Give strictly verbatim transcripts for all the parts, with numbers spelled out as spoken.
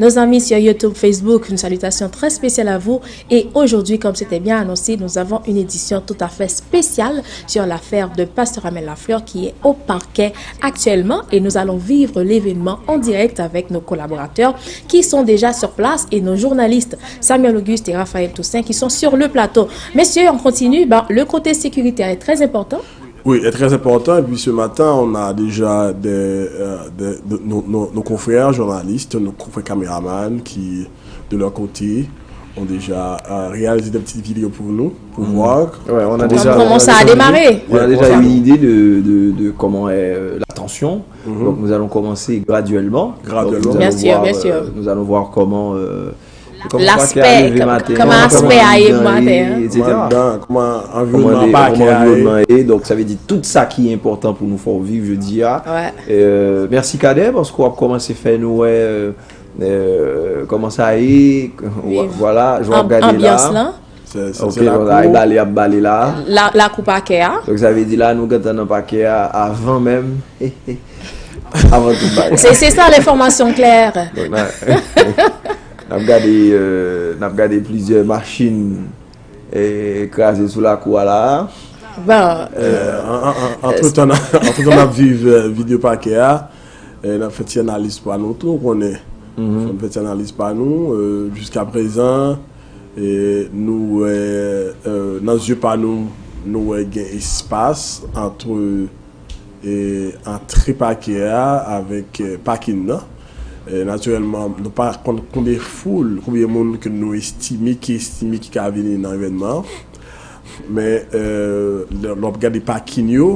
Nos amis sur YouTube, Facebook, une salutation très spéciale à vous. Et aujourd'hui, comme c'était bien annoncé, nous avons une édition tout à fait spéciale sur l'affaire de Pasteur Amel Lafleur qui est au parquet actuellement. Et nous allons vivre l'événement en direct avec nos collaborateurs qui sont déjà sur place et nos journalistes Samuel Auguste et Raphaël Toussaint qui sont sur le plateau. Messieurs, on continue. Ben, le côté sécuritaire est très important. Oui, est très important. Et puis ce matin, on a déjà des, euh, des- de- nos, nos- nos confrères journalistes, nos confrères caméramans qui, de leur côté, ont déjà euh, réalisé des petites vidéos pour nous, pour voir. Ouais, on a comment déjà- ça- Comment ça a démarré? On a déjà eu une idée de, de- de comment est euh, la tension. Donc nous allons commencer graduellement. Graduellement. Donc, nous Bien allons sûr, voir, bien euh, sûr. Nous allons voir comment euh, comment L'aspect, Paquet a levé com- matin, comment aspect a environnement matin, est, hein. et cetera. Kòman anviwònman Comment an le- pakè comment a ye. Environnement est. Donc ça veut dire tout ça qui est important pour nous faire vivre, je dis. Ah, Ouais. euh, merci Cadet parce qu'on va commencer à faire nous. Ouais, euh, euh, comment ça est? Viv. Voilà, je vais Amb- regarder Anbyans là. Lan, Se- se- Ok, se la bon, la, kou. Bale ap bale la. la, lakou pakè a. Donk sa vle di la nou gentan nan pakè a avan menm. Avan tout bagay. C'est c'est ça l'information claire. Donk n a- n ap gade euh, n ap gade plizyè machin eh, kraze sou lakou a la. Bon, Euh, an- an- an- Antretan n ap viv euh, videyo pakè a, euh, n ap fè ti analiz pa nou tou, ou konnen. Fò n fè ti analiz pa nou. Euh, jiska prezan, e nou wè euh, nan zye pa nou, nou wè gen espas antre e antre pakè a avèk euh, pakin nan. E natirèlman, nou pa konn konbyen foul, konbyen moun ke nou estime ki estime ki ka vini nan evènman an. Men euh, lè lè w ap gade pakin yo,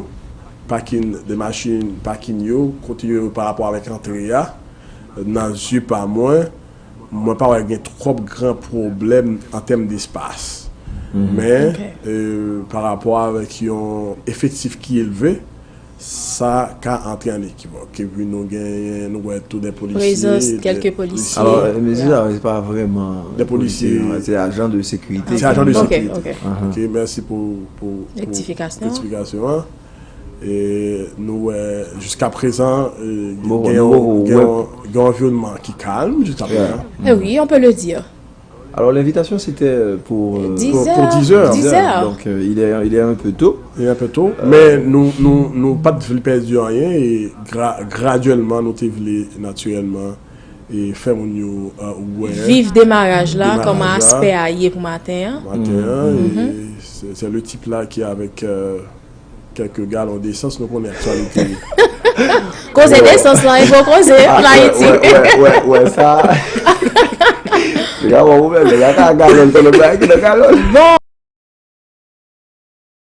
pakin de machin, pakin yo, kote yo pa rapò avèk antre a, nan zye pa mwen, mwen pa wè gen twòp gran pwoblèm an tèm despas. Men Ok. euh, pa rapò avèk yon efektif ki elve, sa ka antre an ekivòk. Epi nou genyen, nou wè tou de polisye. Prezans de- kèlke polisye. Alò, mesye sa se pa vrèman Des policiers. Non, se ajan de sekirite. Se ajan de Ok, sekirite. ok. Ok, mèsi pou, pou, pou Rektifikasyon. Rektifikasyon an. E nou wè, jiska prezan, euh, Bon, gen nou yon- wè- gen yon- gen yon anviwònman ki kalm jiska prezan. Eh oui, on peut le dire. Alors l'invitation c'était pour euh, Dix Pour- heures. pour dix heures. Dix heures. Donc euh, il est il est un peu tôt. Il est un peu tôt, men nou nou nou pa t vle pèdi anyen e gra, gradyèlman nou te vle natirèlman e fè moun yo euh, wè Viv demaraj la, Demaraj kòman la. Aspè a ye pou maten an. Maten an, e se se le tip la ki avèk euh, kèlke galon desans, nou konnen aktyalite. Koze desans lan, e gwo koze an Ayiti. Wè, wè, wè, wè sa. Gawon ou menm, gata galon, se le bagay ki nan galon.